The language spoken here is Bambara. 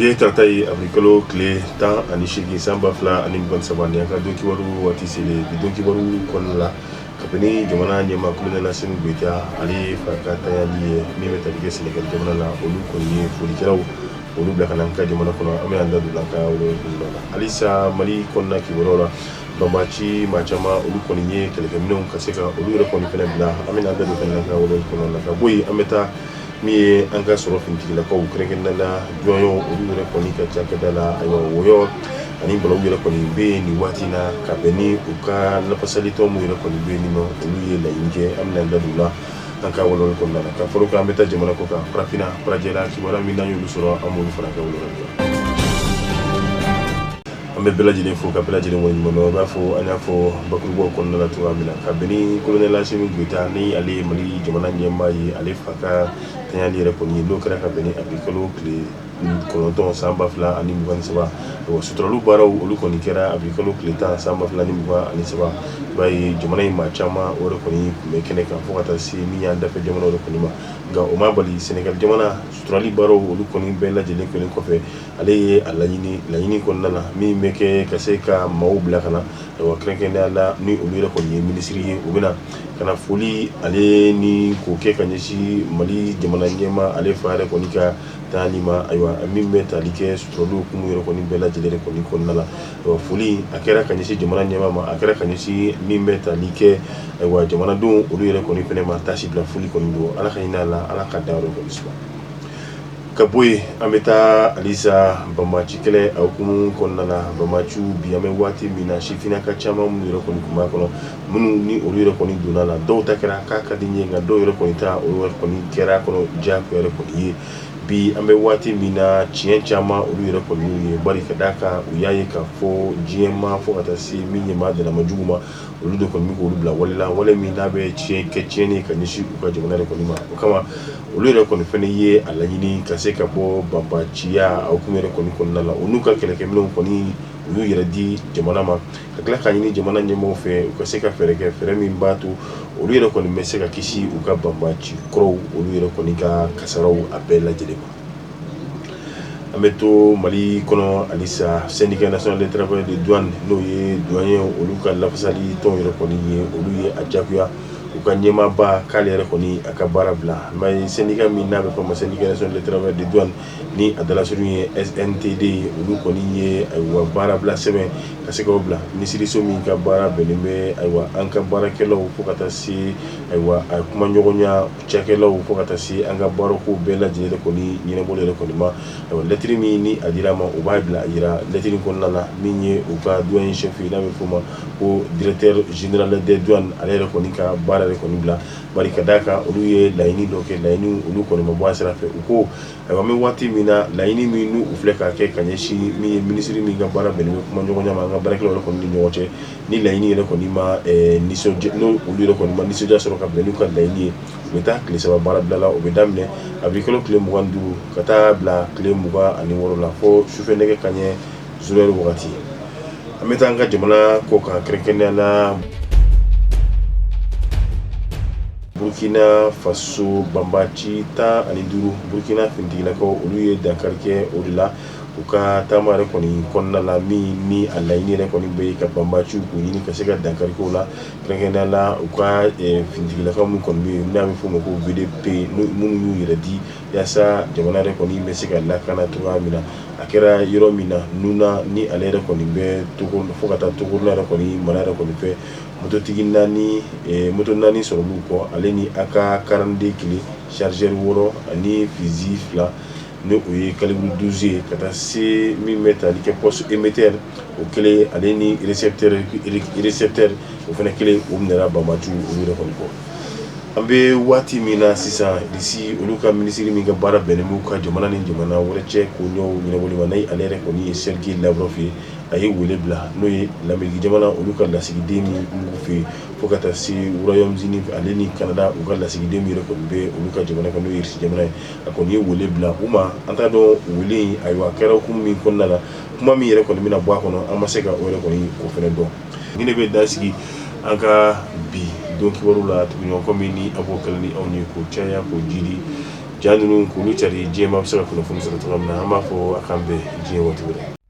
Bi ye tarata ye, avril tile 18, san 2023. Ni an ka don kibaru waati selen, bi don kibaru kɔnɔna la, kabini jamana ɲɛmaa Colonel Assimi Goïta ale fa ka tanyali ye min bɛ tali kɛ Sénégal jamana la, olu kɔni ye folikɛlaw olu bila ka na an ka jamana kɔnɔ. An bɛna an da don an ka kɔnɔna la. Halisa Mali kɔnɔna kibaruyaw la, banbaci maa caman olu kɔni ye kɛlɛkɛminɛnw ka se ka olu yɛrɛ kɔni fɛnɛ bila. An bɛna an da don fɛnɛ an ka kɔnɔna la. Ka bɔ yen, an bɛ taa min ye an ka sɔrɔ finitigilakaw, kɛrɛnkɛrɛnnenya la douaniers, olu yɛrɛ kɔni ka cakɛda la. Ayiwa, wɔyɔ ani balawu yɛrɛ kɔni bɛ yen nin waati in na ka bɛn ni u ka lafasalitɔn min yɛrɛ kɔni bɛ yen nɔ, olu ye laɲini kɛ. An bɛna an da don o la an ka walawali kɔnɔna la. Ka fara o kan, an bɛ taa jamana kɔ kan, farafinna farajɛla kibaruya min n'an y'olu sɔrɔ, an b'olu fana kɛ walawali kan. An bɛ bɛɛ lajɛlen fo ka bɛɛ lajɛlen waleɲuman dɔn. I b'a fɔ an y'a fɔ bakurubaw kɔnɔna la cogoya min na, ka bɛn ni Colonel Assimi Goïta ni ale ye Mali jamana ɲɛmaa ye, ale fa ka tanyali yɛrɛ kɔni ye, n'o kɛra ka bɛn ni avril kalo tile 9, san 2023. Suturali baaraw olu kɔni kɛra avril kalo tile 10, san 2023. I b'a ye jamana in maa caman o yɛrɛ kɔni tun bɛ kɛnɛ kan, fo ka taa se min y'an dafɛ jamana yɛrɛ kɔni ma. Nka o ma bali, Sénégal jamana suturali baaraw olu kɔni bɛɛ lajɛlen kɛlen kɔfɛ, ale ye a laɲini, laɲini kɔnɔna na min bɛ kɛ ka se ka maaw bila ka na, ayiwa, kɛrɛnkɛrɛnnenya la ni olu yɛrɛ kɔni ye minisiri ye, u bɛna ka na foli ale ni k'o kɛ ka ɲɛsin Mali jamana ɲɛmaa ale fa yɛrɛ kɔni ka taali ma. Ayiwa, min bɛ tali kɛ suturali hukumu yɛrɛ kɔni bɛɛ lajɛlen kɔni kɔnɔna la, ayiwa, foli a kɛra ka ɲɛsin jamana ɲɛmaa ma, a kɛra ka ɲɛsin min bɛ tali kɛ, ayiwa, jamanadenw olu yɛrɛ kɔni fɛnɛ ma. Taasi bila foli kɔni don. Ala ka hinɛ a la, Ala ka dayɔrɔ kɔni suma. Ka bɔ yen, an bɛ taa halisa banbaci kɛlɛ a hukumu kɔnɔna la. Banbaciw bi, an bɛ waati min na, sifinnaka caman minnu yɛrɛ kɔni tun b'a kɔnɔ, minnu ni olu yɛrɛ kɔni donna la, dɔw ta kɛra k'a ka di n ye, nka dɔw yɛrɛ kɔni ta olu yɛrɛ kɔni kɛra kɔnɔ diyagoya yɛrɛ kɔni ye. Bi an bɛ waati min na, tiɲɛ caman olu yɛrɛ kɔni y'u ye, bari ka d'a kan u y'a ye k'a fɔ diɲɛ ma, fo ka taa se min ye maa dama jugu ma, olu de kɔni bɛ k'olu bila wale la, wale min n'a bɛ tiɲɛ kɛ tiɲɛni ka ɲɛsin u ka jamana yɛrɛ kɔni ma. O kama olu yɛrɛ kɔni fɛnɛ ye a laɲini ka se ka bɔ banbaciya a hukumu yɛrɛ kɔni kɔnɔna la. U n'u ka kɛlɛkɛminɛnw kɔni, u y'u yɛrɛ di jamana ma, ka tila k'a ɲini jamana ɲɛmɔgɔw fɛ u ka se ka fɛɛrɛ kɛ, fɛɛrɛ min b'a to olu yɛrɛ kɔni bɛ se ka kisi u ka banbaci kɔrɔw olu yɛrɛ kɔni ka kasaraw a bɛɛ lajɛlen ma. An bɛ to Mali kɔnɔ halisa. Syndicat national des travailleurs de douane, n'o ye douaniers olu ka lafasali tɔn yɛrɛ kɔni ye, olu ye a jagoya u ka ɲɛmaaba k'ale yɛrɛ kɔni a ka baara bila. Mais syndicat min n'a bɛ fɔ ma Syndicat national des travailleurs de douane, ni a dalasurun ye SNTD ye, olu kɔni ye, ayiwa, baara bila sɛbɛn ka se k'o bila minisiriso min ka baara bɛnnen bɛ, ayiwa, an ka baarakɛlaw, fo ka taa se, ayiwa, a kumaɲɔgɔnya cakɛlaw, fo ka taa se an ka baarako bɛɛ lajɛlen kɔni ɲɛnabɔli yɛrɛ kɔni ma. Ayiwa, lɛtiri min ni a dira ma, u b'a bila a jira lɛtiri kɔnɔna la, min ye u ka douane chef ye, n'a bɛ f'o ma ko directeur général des douanes, ale yɛrɛ kɔni ka baara yɛrɛ kɔni bila, bari ka d'a kan olu ye laɲini dɔ kɛ, laɲini olu kɔni ma bɔ a sira fɛ. U ko, ayiwa, an bɛ waati min na, laɲini min n'u filɛ k'a kɛ ka ɲɛsin min ye minisiri min ka baara bɛnnen bɛ kumaɲɔgɔnya ma an ka baarakɛlaw yɛrɛ kɔni ni ɲɔgɔn cɛ, ni laɲini yɛrɛ kɔni ma nisɔndiya, n'o olu yɛrɛ kɔni ma nisɔndiya sɔrɔ ka bɛn n'u ka laɲini ye, u bɛ taa tile 3 baara bila la. O bɛ daminɛ avril kalo tile 25 ka taa bila tile 26 la, fo sufɛ nɛgɛ kanɲɛ 0 wagati. An bɛ taa an ka jamana kɔ kan, kɛrɛnkɛrɛnnenya la Burkina Faso. Banbaci 15, Burkina finitigilakaw olu ye dankari kɛ o de la u ka taama yɛrɛ kɔni kɔnɔna la, min ni a laɲini yɛrɛ kɔni bɛ ka banbaciw k'u ɲini ka se ka dankari k'o la, kɛrɛnkɛrɛnnenya la u ka finitigilakaw min kɔni bɛ yen n'a bɛ f'o ma ko VDP, minnu y'u yɛrɛ di yaasa jamana yɛrɛ kɔni bɛ se ka lakana cogoya min na. A kɛra yɔrɔ min na, Nuna, ni ale yɛrɛ kɔni bɛ Togo, fo ka taa Togo yɛrɛ kɔni mara yɛrɛ kɔni fɛ, mototigi naani, moto naani sɔrɔl'u kɔ, ale ni AK 42 kelen, chargeur 6 ani fusil 2, ni o ye calibre 12 ye, ka taa se min bɛ tali kɛ poste émetteur o kelen, ale ni récepteur o fana kelen, o minɛra banbaciw olu yɛrɛ kɔni kɔ. An bɛ waati min na sisan, Russie olu ka minisiri min ka baara bɛnnen b'u ka jamana ni jamana wɛrɛ cɛ ko ɲɔw ɲɛnabɔli ma, n'a ale yɛrɛ kɔni ye Sergei Lavrov ye, a ye wele bila, n'o ye Lameriki jamana olu ka lasigiden min b'u fɛ yen, fo ka taa se Royaume-Uni ale ni Canada u ka lasigiden min yɛrɛ kɔni bɛ olu ka jamana kan, n'o ye Russie jamana ye, a kɔni ye wele bila u ma. An t'a dɔn wele in, ayiwa, a kɛra hukumu min kɔnɔna la, kuma min yɛrɛ kɔni bɛna bɔ a kɔnɔ, an ma se ka o yɛrɛ kɔni o fana dɔn. Ni ne bɛ dan sigi an ka bi don kibaru la, tuguɲɔgɔn min ni a b'o kɛlɛ ni anw ye k'o caya k'o jidi. Ja ninnu k'olu cari, diɲɛmaa bɛ se ka kunnafoni sɔrɔ cogoya min na. An b'a fɔ a k'an bɛn diɲɛ waati wɛrɛ.